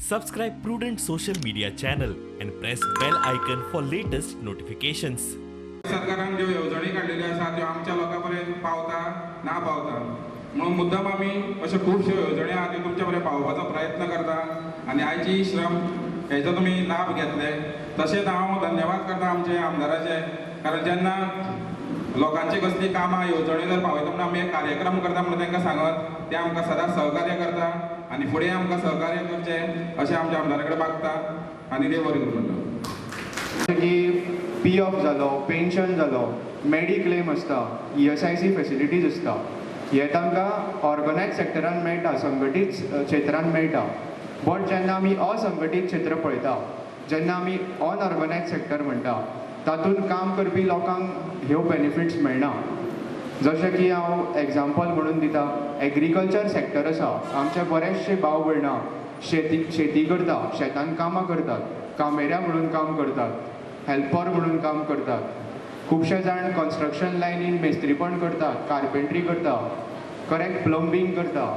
Subscribe Prudent social media channel and press bell icon for latest notifications. सरकारान ज्यो येवजणी काडलेल्यो आसा त्यो आमच्या लोकां पर्यंत पावता ना पावता म्हणून मुद्दम आमी अश्यो खुबश्यो येवजण्यो आहा त्यो तुमच्या पर्यंत पावोवपाचो प्रयत्न करता आनी आयची ही श्रम हेजो तुमी लाभ घेतले. तशेंच हांव धन्यवाद करता आमचे आमदाराचे, कारण जेन्ना लोकांची कसली कामां येवजण्यो जर पावयता म्हणून आमी एक कार्यक्रम करता म्हणून तांकां सांगत ते आमकां सदांच सहकार्य करता आनी फुडें आमकां सहकार्य करचें अशें आमच्या आमदारा कडेन मागता आनी देव बरें करूं म्हणटा. की पी एफ जालो, पेन्शन जालो, मेडिक्लेम आसता, ESIC facilities आसता, हे तांकां ऑर्गनायज सेक्टरान मेळटा, संघटीत क्षेत्रान मेळटा. बट जेन्ना आमी असंघटीत क्षेत्र पळयता, जेन्ना आमी अनऑर्गनायज सेक्टर म्हणटा, तातूंत काम करपी लोकांक ह्यो बेनिफिट्स मेळना. जशें की हांव एग्जाम्पल म्हणून दिता, एग्रीकल्चर सेक्टर आसा, आमचे बरेचशे भाव भयणां शेती करता, शेतान कामां करतात, कामेऱ्या म्हणून काम करतात, हेल्पर म्हणून काम करतात, खुबशे जाण कन्स्ट्रक्शन लायनीन मेस्त्रीपण करतात, कार्पेंट्री करता, करेक्ट प्लंबींग करता,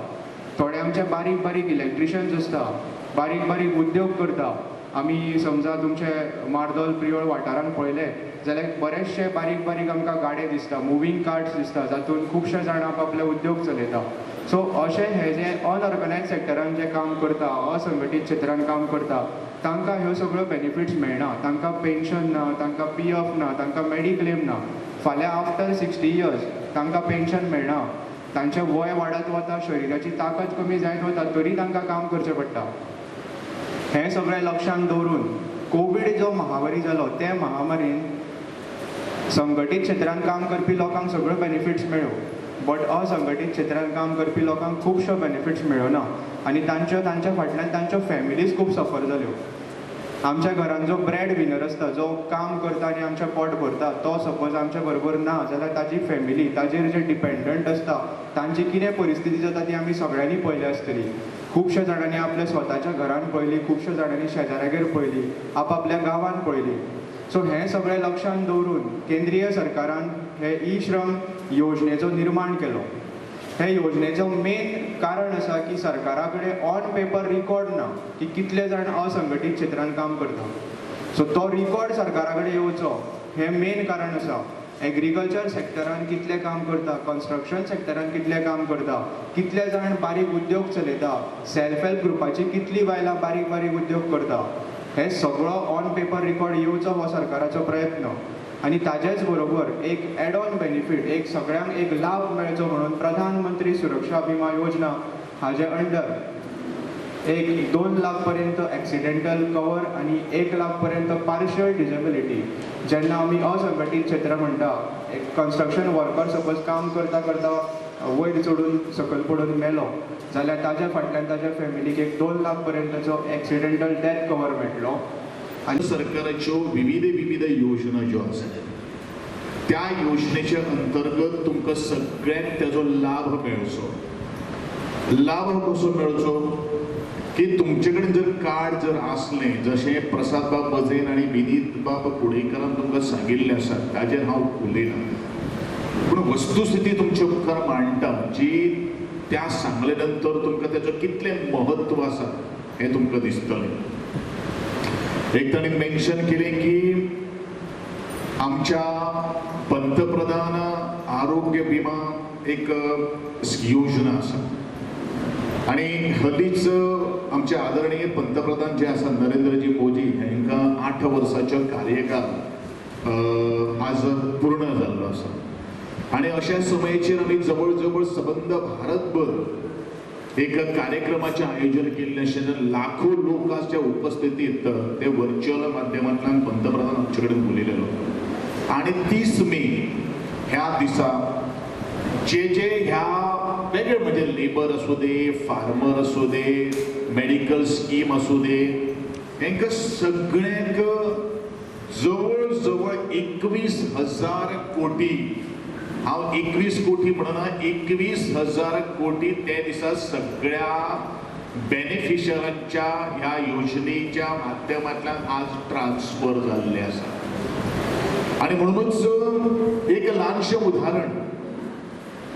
थोडे आमचे बारीक बारीक इलेक्ट्रिशियन्स आसता, बारीक बारीक उद्योग करता. आमी समजा तुमचे मार्दोल प्रियोळ वाठारान पळयलें जाल्यार बरेचशे बारीक बारीक आमकां गाडे दिसता, मुवींग कार्ट्स दिसता, जातून खुबशे जाण आपले उद्योग चलयता. सो अशें हे जे अनऑर्गनायज सेक्टरान जे काम करता, असंघटीत क्षेत्रान काम करता, तांकां ह्यो सगळ्यो बेनिफिट्स मेळना. तांकां पेन्शन ना, तांकां पी एफ ना, तांकां मेडिक्लेम ना. फाल्यां आफ्टर 60 इयर्स तांकां पेन्शन मेळना, तांचें वय वाडत वता, शरिराची ताकद कमी जायत वता, तरी तांकां काम करचें पडटा. हें सगळें लक्षांत दवरून कोवीड जो महामारी जालो, ते महामारीन संघटीत क्षेत्रान काम करपी लोकांक सगळ्यो बेनिफिट्स मेळ्यो, बट असंघटीत क्षेत्रान काम करपी लोकांक खुबश्यो बेनिफिट्स मेळ्यो ना आनी तांच्या फाटल्यान तांच्यो फॅमिलीज खूब सफर जाल्यो. आमच्या घरान जो ब्रेड विनर आसता, जो काम करता आनी आमचें पोट भरता, तो सपोज आमच्या बरोबर ना जाल्यार ताजी फॅमिली ताजेर जे डिपेंडंट आसता तांची कितें परिस्थिती जाता ती आमी सगळ्यांनी पळयल्या आसतली. खुबश्या जाणांनी आपल्या स्वताच्या घरान पळयली, खुबश्या जाणांनी शेजाऱ्यागेर पळयली, आपआपल्या गांवान पळयली. सो हें सगळें लक्षांत दवरून केंद्रीय सरकारान हे ई श्रम योजनेचो निर्माण केलो. हे योजनेचो मेन कारण आसा की सरकारा कडेन ऑन पेपर रिकॉर्ड ना की कितले जाण असंघटीत क्षेत्रान काम करता. सो तो रिकॉर्ड सरकारा कडेन येवचो हें मेन कारण आसा. एग्रीकल्चर सेक्टरान कितले काम करता, कन्स्ट्रक्शन सेक्टरान कितले काम करता, कितले जाण बारीक उद्योग चलयता, सेल्फ हेल्प ग्रुपाची कितली बायलां बारीक बारीक उद्योग करता, हे सगळो ऑन पेपर रिकॉर्ड येवचो हो सरकाराचो प्रयत्न. आनी ताजेच बरोबर एक एड ऑन बेनिफीट, एक सगळ्यांक एक लाभ मेळचो म्हणून प्रधानमंत्री सुरक्षा बिमा योजना हाजे अंडर एक 2 लाख पर्यंत एक्सिडेंटल कवर आनी 1 लाख पर्यंत पार्शियल डिसेबिलिटी. जेन्ना आमी असंघटीत क्षेत्र म्हणटा, एक कन्स्ट्रक्शन वर्कर सपोज काम करता करता वयर चडून सकयल पडून मेलो जाल्यार ताज्या फाटल्यान ताज्या फॅमिलीक एक 2 लाख पर्यंतचो एक्सिडेंटल डेथ कवर मेळटलो. आनी सरकाराच्यो विविध विविध योजना ज्यो आसा त्या योजनेच्या अंतर्गत तुमकां सगळ्यांक तेजो लाभ मेळचो. लाभ कसो मेळचो की तुमचे कडेन जर कार्ड जर आसलें, जशें प्रसाद बाब बजेन आनी विनीत बाब कुडयकरान तुमकां सांगिल्लें आसा, ताजेर हांव उलयना, पूण वस्तुस्थिती तुमचे मुखार मांडटा जी त्या सांगले नंतर तुमकां तेजो कितलें म्हत्व आसा हें तुमकां दिसतलें. एक तांणी मेन्शन केलें की आमच्या पंतप्रधान आरोग्य विमा एक योजना आसा आनी हलीच आमचे आदरणीय पंतप्रधान जे आसा नरेंद्रजी मोदी हांकां 8 वर्साचो कार्यकाळ आज पूर्ण जाल्लो आसा आनी अशा समयेचेर आमी जवळ जवळ सबंद भारतभर एक कार्यक्रमाचें आयोजन केल्लें आशिल्ल्यान लाखो लोकांच्या उपस्थितीत ते वर्च्युअल माध्यमांतल्यान पंतप्रधान आमचे कडेन उलयलेलो. आनी 30 मे ह्या दिसा जे जे ह्या वेगळे म्हणजे लेबर आसूं दे, फार्मर आसूं दे, मेडिकल स्कीम आसूं दे, हेंकां सगळ्यांक जवळ जवळ 21,000 कोटी, हांव 21 कोटी म्हणना, 21,000 कोटी ते दिसा सगळ्या बेनिफिशरांच्या ह्या योजनेच्या माध्यमांतल्यान आज ट्रान्सफर जाल्ले आसा. आनी म्हणूनच एक ल्हानशें उदाहरण,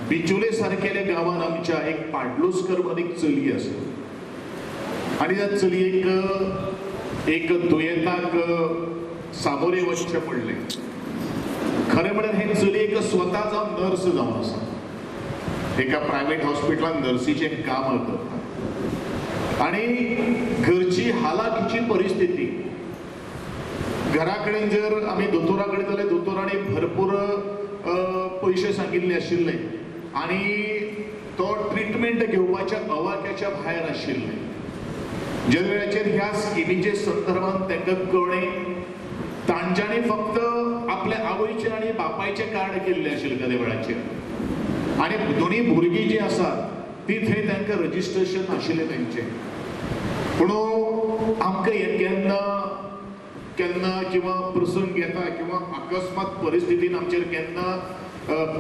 बिचोले सारकेल्या गांवान आमच्या एक पाडलोस्कर म्हणून एक चली आसा. आनी त्या चलयेक एक दुयेंताक सामोरे वचचें पडलें. खरें म्हळ्यार हे चलयेक स्वता जावन नर्स जावन आसा, एका प्रायवेट हॉस्पिटलान नर्सीचें काम करता आनी घरची हालाखीची परिस्थिती. घरा कडेन जर आमी दोतोरा कडेन जाल्यार दोतोरांनी भरपूर पयशे सांगिल्ले आशिल्ले आनी तो ट्रिटमेंट घेवपाच्या अवाक्याच्या भायर आशिल्ले. ज्या वेळाचेर ह्या स्किमीचे संदर्भात तांकां कळ्ळें, तांच्यांनी फक्त आपल्या आवयचें आनी बापायचें कार्ड केल्लें आशिल्लें त्या वेळाचेर आनी दोनी भुरगीं जीं आसात ती थंय तांकां रजिस्ट्रेशन नाशिल्लें तांचें. पूण आमकां हें केन्ना केन्ना किंवा प्रसंग येता किंवा अकस्मात परिस्थितीन आमचेर केन्ना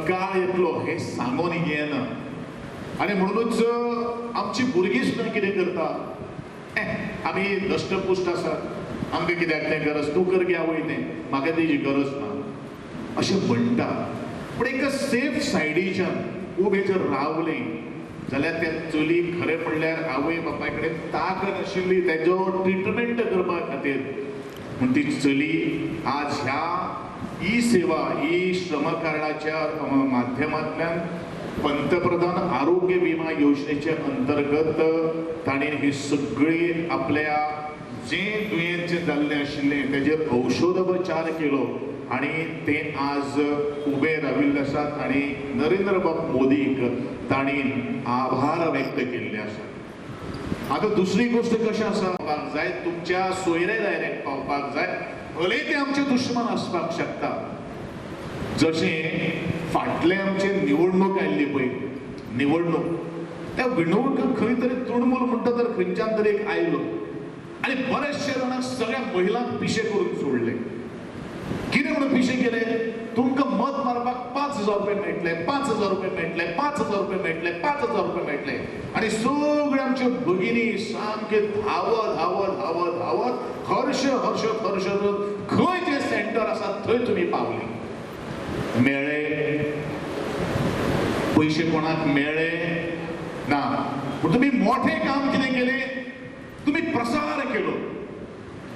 काळ येतलो हें सांगून येना आनी म्हणूनच आमची भुरगीं सुद्दां कितें करता, आमी दश्टपुश्ट आसात, आमकां कित्याक तें गरज, तूं कर गे आवय तें, म्हाका तेजी गरज ना अशें म्हणटा. पूण एका सेफ सायडीच्यान उबें जर रावलें जाल्यार त्या चली खरें म्हणल्यार आवय बापाय कडेन ताकद आशिल्ली तेजो ट्रिटमेंट करपा खातीर. पूण ती चली आज ह्या ई सेवा ई श्रम कार्डाच्या माध्यमांतल्यान पंतप्रधान आरोग्य विमा योजनेच्या अंतर्गत ताणें ही सगळी आपल्या जें दुयेंत जें जाल्लें आशिल्लें तेजेर औषधोपचार केलो आनी ते आज उबे राविल्ले आसात आनी नरेंद्रबाब मोदीक तांणी आभार व्यक्त केल्ले आसात. आतां दुसरी गोश्ट कशें आसा, पावपाक जाय तुमच्या सोयरे दायऱ्याक पावपाक जाय, भले ते आमचे दुश्मन आसपाक शकता. जशें फाटले आमचे निवडणूक आयिल्ली पळय, निवडणूक त्या विणवणूक खंय तरी तृणमूल म्हणटा तर खंयच्यान तरी एक आयलो आनी बरेचशे जाणांक सगळ्या महिलांक पिशे करून सोडले. कितें म्हणून पिशे केले? तुमकां मत मारपाक 5,000 रुपये मेळटले, 5,000 रुपये मेळटले, 5,000 रुपये मेळटले, 5,000 रुपये मेळटले आनी सगळे आमच्यो भगिनी सामके धांवत धांवत धांवत धांवत हर्ष हर्ष हर्ष खंय जें सेंटर आसा थंय तुमी पावली. मेळ्ळे पयशे कोणाक मेळ्ळे ना, पूण तुमी मोठें काम कितें केलें, तुमी प्रसार केलो.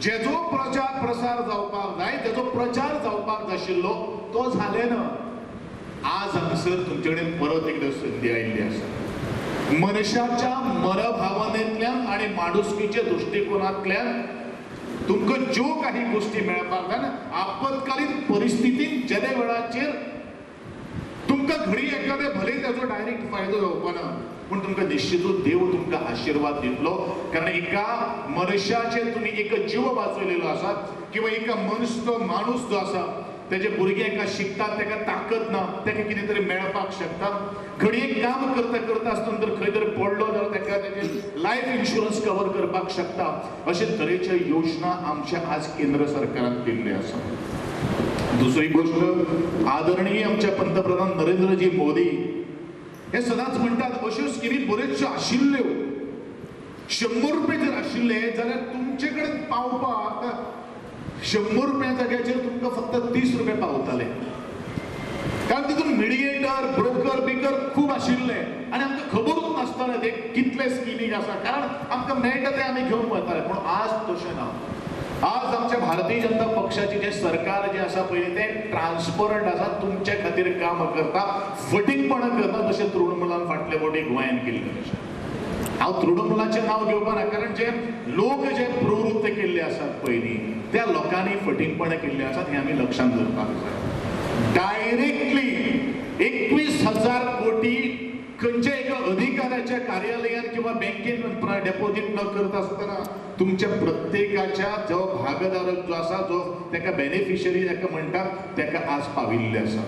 जेजो प्रचार प्रसार जावपाक जाय, तेजो प्रचार जावपाक जाय आशिल्लो तो जालें ना. आज हांगासर तुमचे कडेन परत एकदां संदी आयिल्ली आसा. मनशाच्या मरभावनेंतल्यान आनी माणुसकीच्या दृश्टिकोनांतल्यान तुमकां ज्यो काही गोश्टी मेळपाक जाय आपत्कालीन परिस्थितीन जेदे वेळाचेर तुमकां घडी एखादें भले ताजो डायरेक्ट फायदो जावपा ना, पूण तुमकां निश्चितूच देव तुमकां आशिर्वाद दितलो. कारण एका मनशाचेर तुमी एक जीव वाचयलेलो आसा किंवा एका मनीस तो माणूस जो आसा तेजे भुरगे एका शिकतात, तेका ताकद ना, तेका कितें तरी मेळपाक शकता. घडये काम करता करता आसतना जर खंय तरी पडलो जाल्यार तेका तेजे लायफ इन्शुरन्स कवर करपाक शकता. अशे तरेच्यो योजना आमच्या आज केंद्र सरकारान केल्ल्यो आसा. दुसरी गोश्ट, आदरणीय आमच्या पंतप्रधान नरेंद्रजी मोदी हे सदांच म्हणटात अश्यो स्किमी बऱ्योचश्यो आशिल्ल्यो. 100 रुपये जर आशिल्ले जाल्यार तुमचे कडेन पावपाक 100 रुपया जाग्याचेर तुमकां फक्त 30 रुपये पावताले, कारण तितून मिडिएटर ब्रोकर बिकर खूब आशिल्ले आनी आमकां खबरूच नासतालें ते कितले स्किमीक आसा, कारण आमकां मेळटा ते आमी घेवन वताले. पूण आज तशें ना. आज आमच्या भारतीय जनता पक्षाचे जे सरकार जे आसा पळय तें ट्रान्सपरंट आसा, तुमचे खातीर काम करता, फटींगपणां करता जशें तृणमूलान फाटले फावटी गोंयांत केल्लें तशें. हांव तृणमूलाचें नांव घेवपा ना, कारण जे लोक जे प्रवृत्त केल्ले आसात पयलीं त्या लोकांनी फटींगपणां केल्लीं आसात हें आमी लक्षांत दवरपाक जाय. डायरेक्टली 21,000 कोटी खंयच्या एका अधिकाऱ्याच्या कार्यालयात किंवा बँकेन डेपॉझिट न करता आसतना तुमच्या प्रत्येकाच्या जो भागधारक जो आसा, जो ताका बेनिफिशरी ताका म्हणटात, ताका आज पाविल्ले आसा.